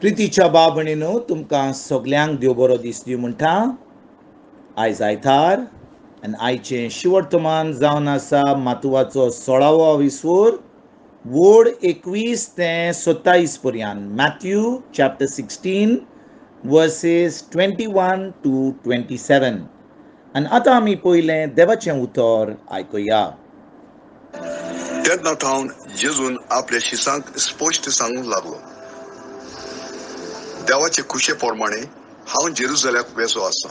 प्रितीच्या बाबणीनो तुमकां सगल्यांक देव बरो दीस दिवं म्हणटा. आयज आयतार आनी आयचें शिवर्तमान जावन आसा मातुवाचो 16वो विसवोर वोड 21 ते 27 पर्यंत. Matthew chapter 16 verses 21 to 27. आनी आतां आमी पयलें देवाचें उतर आयकुया. तेन्ना थावन जेजून आपल्या शिसांक स्पश्ट सांगूंक लागलो, देवाचे खुशे प्रमाणे हांव जेरुजल्याक वेसो आसा.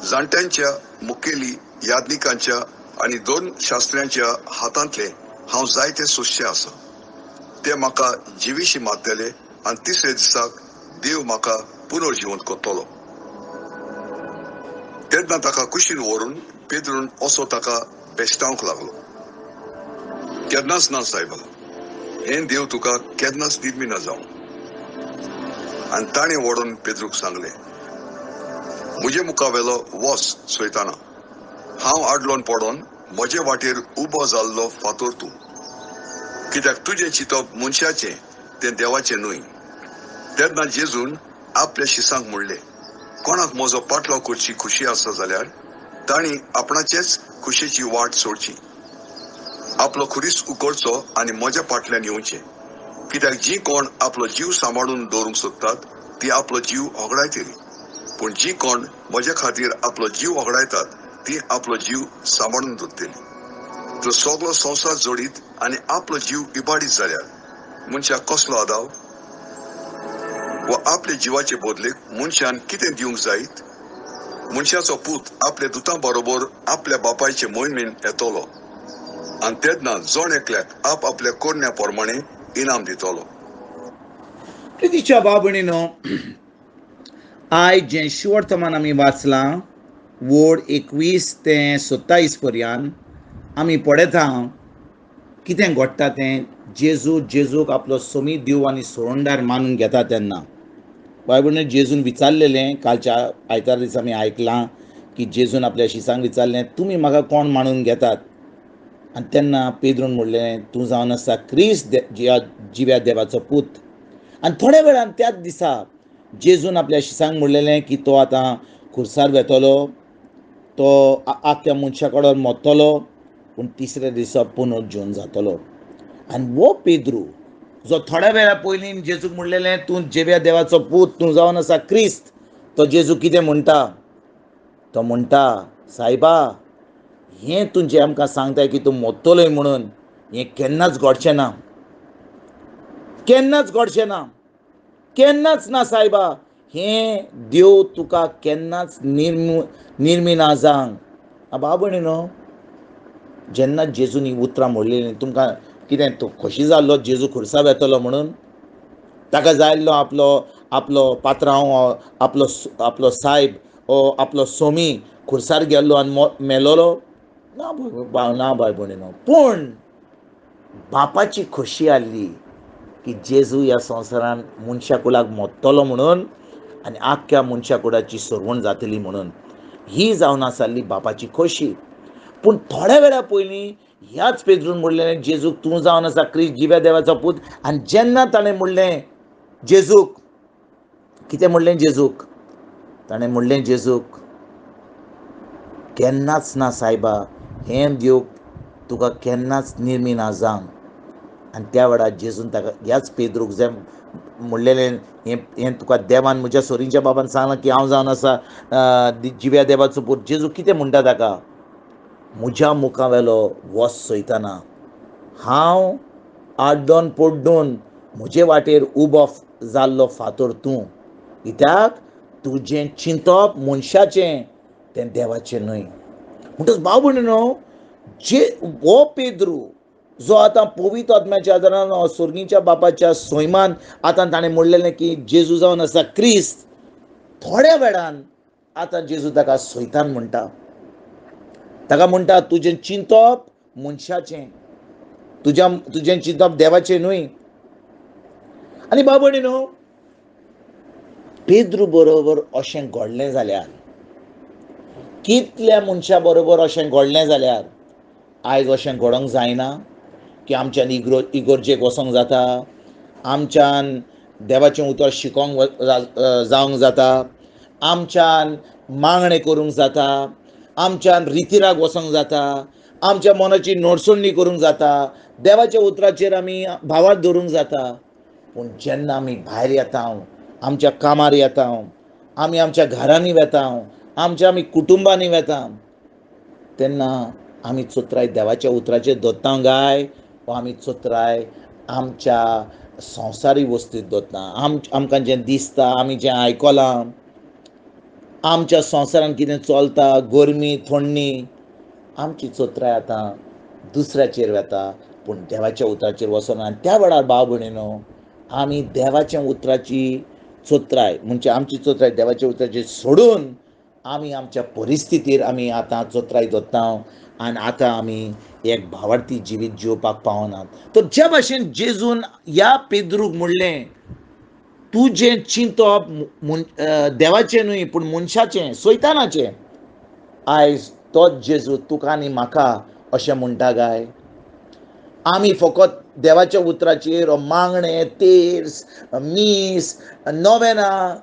जाणट्यांच्या, मुखेली याज्ञिकांच्या आनी दोन शास्त्र्यांच्या हातांतले हांव जायते सोंसचे आसा. ते म्हाका जिविशी मारतले आनी तिसरे दिसाक देव म्हाका पुनर्जिवंत करतलो. तेन्ना ताका कुशीन व्हरून पेद्रून असो ताका बेश्टावंक लागलो, केन्नाच ना सायबा, हें देव तुका केन्नाच निर्मिना जावं. आनी ताणें व्हडून पेद्रूक सांगलें, म्हजे मुखावेलो वस सोयताना, हांव आडलोन पडोन म्हजे वाटेर उबो जाल्लो फातोर तूं, कित्याक तुजें चिंतप मनशाचें तें देवाचें न्हय. तेन्ना जेजून आपल्या शिसांक म्हणलें, कोणाक म्हजो पाटलाव करची खुशी आसा जाल्यार तांणी आपणाचेच खुशेची वाट सोडची, आपलो खुरीस उकडचो आनी म्हज्या फाटल्यान येवचें. कित्याक जी कोण आपलो जीव सांबाळून दवरूंक सोदतात ती आपलो जीव होगडायतली, पूण जी कोण म्हज्या खातीर आपलो जीव होगडायतात ती आपलो जीव सांबाळून दवरतली. तर सगलो संवसार जोडीत आनी आपलो जीव इबाडीत जाल्यार मनशाक कसलो आदाव? वा आपल्या जिवाचे बदलेक मनशान कितें दिवंक जायत? मनशाचो पूत आपल्या दुतां बरोबर आपल्या बापायचे मोहिमेन येतलो आनी तेन्ना जण एकल्याक आप आपल्या करण्या प्रमाणे इनाम दितलो. प्रितीच्या बाबणीनो, आयज जें शिवर्तमान आमी वाचलां वोड 21 ते 27 पर्यंत आमी पळयता कितें घडटा तें. जेजू जेजूक आपलो सोमी देव आनी सोडणदार मानून घेता तेन्ना बाय जेजून विचारलेलें, कालच्या आयतार दिसा आमी आयकलां की जेजून आपल्या शिसांक विचारलें, तुमी म्हाका कोण मानून घेतात? आनी तेन्ना पेद्रून म्हणलें, तूं जावन आसा क्रिस्त जिव्या देवाचो पूत. आनी थोड्या वेळान त्याच दिसा जेजून आपल्या शिसांक म्हणलेलें की तो आतां खुर्सार वेतलो, तो आख्या मनशा कडेन मरतलो, पूण तिसऱ्या दिसा पुनर्जीवन जातलो. आनी हो पेद्रू जो थोड्या वेळा पयलीं जेजूक म्हणलेलें तूं जिव्या देवाचो पूत, तूं जावन आसा क्रिस्त, तो जेजू कितें म्हणटा? तो म्हणटा, सायबा, हें तुजें आमकां सांगता की तूं मरतलोय म्हणून, हें केन्नाच घडचें ना, केन्नाच घडचें ना, केन्नाच ना सायबा, हें देव तुका केन्नाच निर्मिना जावंक. बाबणी न्हू, जेन्ना जेजून ही उतरां म्हणलेलीं तुमकां कितें तो खोशी जाल्लो जेजू खुर्सा वेतलो म्हणून? ताका जाय आसलो आपलो आपलो पात्रांव, आपलो आपलो सायब, आपलो सोमी खुर्सार गेल्लो आनी मेलोलो? ना ना बाय भयणीनो, पूण बापाची खोशी आसली की जेजू ह्या संवसारान मनशा कुळाक मरतलो म्हणून आनी आख्ख्या मनशा कुळाची सरवण जातली म्हणून. ही जावन आसली बापाची खोशी. पूण थोड्या वेळा पयलीं ह्याच पेद्रून म्हणलें जेजूक, तूं जावन आसा क्रिस्त जिव्या देवाचो पूत. आनी जेन्ना ताणें म्हणलें जेजूक, कितें म्हणलें जेजूक? ताणें म्हणलें जेजूक, केन्नाच ना सायबा, हें देव तुका केन्नाच निर्मिना जावंक. आनी त्या वेळार जेजून ताका ह्याच पेद्रूक जें म्हणलेलें, हें हें तुका देवान म्हज्या सोरींच्या बाबान सांगलां की हांव जावन आसा जिव्या देवाचो पूत. जेजू कितें म्हणटा ताका? म्हज्या मुखावेलो वस सोयताना हांव आड्डोन पड्डून म्हजे वाटेर उबो जाल्लो फातोर तूं, कित्याक तुजें चिंतप मनशाचें तें देवाचें न्हय. म्हणटच भाव भयणीनो, जे हो पेद्रू जो आतां पवित्र आत्म्याच्या आदारान सोर्गीच्या बापाच्या सोयमान आतां ताणें म्हणलेलें की जेजू जावन आसा क्रिस्त, थोड्या वेळान आतां जेजू ताका सोयतान म्हणटा. ताका म्हणटा, तुजें चिंतप मनशाचें, तुजें चिंतप देवाचें न्हय. आनी भाव भयणीनो, पेद्रू बरोबर अशें घडलें जाल्यार, कितल्या मनशा बरोबर अशें घडलें जाल्यार आयज अशें घडोवंक जायना की आमच्यान इगोर्जेक वचोंक जाता, आमच्यान देवाचें उतर शिकोंक जावंक जाता, आमच्यान मागणें करूंक जाता, आमच्यान रितिराक वचोंक जाता, आमच्या मनाची नोडसणणी करूंक जाता, देवाच्या उतराचेर आमी भावार्थ दवरूंक जाता. पूण जेन्ना आमी भायर येता, आमच्या कामार येता, आमी आमच्या घरांनी वेता, आमच्या आमी कुटुंबांनी वेता, तेन्ना आमी चोत्राय देवाच्या उतराचेर दवरता गाय वा आमी चोत्राय आमच्या संवसारी वस्तीत दवरता. आमकां जें दिसता, आमी जें आयकलां, आमच्या संवसारान कितें चलता, गरमी थंडी, आमची चोत्राय आतां दुसऱ्याचेर वेता, पूण देवाच्या उतराचेर वचना. आनी त्या वेळार भाव भयणीनो, आमी देवाच्या उतराची चोत्राय म्हणजे आमची चोत्राय देवाच्या उतराचेर सोडून आमी आमच्या परिस्थितीर आमी आतां चोत्राय दवरता आनी आतां आमी एक भावार्थी जिवीत जिवपाक पावनात. तर ज्या भाशेन जेजून ह्या पेद्रूक म्हणलें, तुजें चिंतप देवाचें न्हय पूण मनशाचें, सैतानाचें, आयज तोच जेजू तुका आनी म्हाका अशें म्हणटा गाय. आमी फकत देवाच्या उतराचेर मागणें, तेर्स, मीस, नोवेनां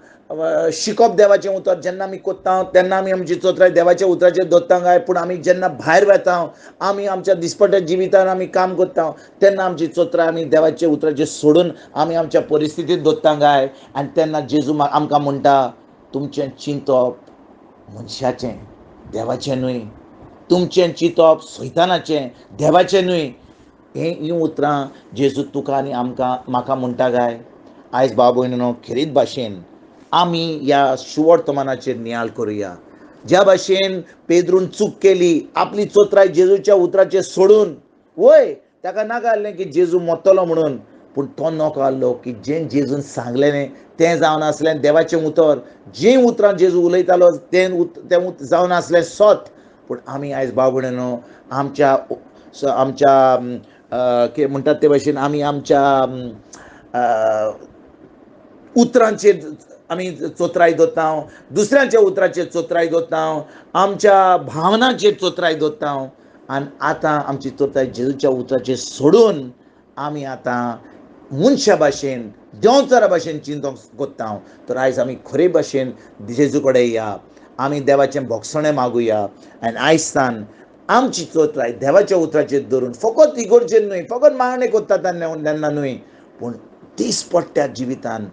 शिकप देवाचें उतर जेन्ना आमी कोत्ता तेन्ना आमी आमची चोत्राय देवाच्या उतराचेर दवरता गाय. पूण आमी जेन्ना भायर वेता, आमी आमच्या दिसपट्ट्या जिवितान आमी काम करता, तेन्ना आमची चोत्राय आमी देवाच्या उतराचेर सोडून आमी आमच्या परिस्थितींत दवरता गाय. आनी तेन्ना जेजू आमकां म्हणटा, तुमचें चिंतप मनशाचें, देवाचें न्हय, तुमचें चिंतप सैतानाचें, देवाचें न्हय. हीं उतरां जेजू तुका आनी आमकां म्हाका म्हणटा गाय. आयज भाव भयणीनो, खेरीत भाशेन आमी ह्या सुवर्तमानाचेर नियाळ करुया. ज्या भाशेन पेद्रून चूक केली, आपली चोत्राय जेजूच्या उतराचेर सोडून, वय ताका नाका आसलें की जेजू मरतलो म्हणून, पूण तो नको आसलो की जें जेजून सांगलें तें जावन आसलें देवाचें उतर, जें उतरां जेजू उलयतालो तें तें जावन आसलें सत. पूण आमी आयज भाव भयणीनो, आमच्या आमच्या कितें म्हणटात ते भाशेन आमी आमच्या उतरांचेर आमी चोत्राय दवरता, दुसऱ्यांच्या उतराचेर चोत्राय दवरता, आमच्या भावनांचेर चोत्राय दवरता, आनी आतां आमची चोत्राय जेजूच्या उतराचेर सोडून आमी आतां मनशा भाशेन, देंवचारा भाशेन चिंतूंक कोत्ता. तर आयज आमी खरे भाशेन जेजू कडेन या, आमी देवाचें भोगसणें मागुया आनी आयज आमची चोत्राय देवाच्या उतराचेर धरून फकत इगोर्जेर न्हय, फकत मागणें कोत्ता तेन्ना न्हय, पूण दिसपट्ट्या जिवितान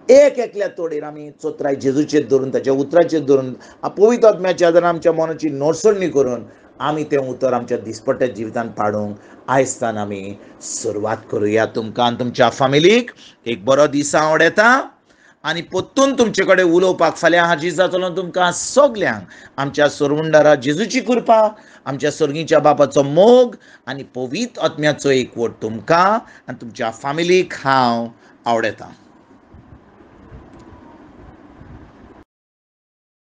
एक एकल्या तोडीर आमी चोत्राय जेजूचेर धरून, ताच्या उतराचेर धरून, पवित्र आत्म्याच्या आदारान आमच्या मनाची नोडसणी करून आमी तें उतर आमच्या दिसपट्ट्या जिवितान पाडूंक आयजतान आमी सुरवात करुया. तुमकां आनी तुमच्या फामिलीक एक बरो दीस आवडटा आनी परतून तुमचे कडेन उलोवपाक फाल्यां हाजीर जातलो. तुमकां सगल्यांक आमच्या सोरवंडारा जेजूची कृपा, आमच्या सर्गीच्या बापाचो मोग आनी पवित्र आत्म्याचो एकवट तुमकां आनी तुमच्या फामिलीक हांव आवडटा.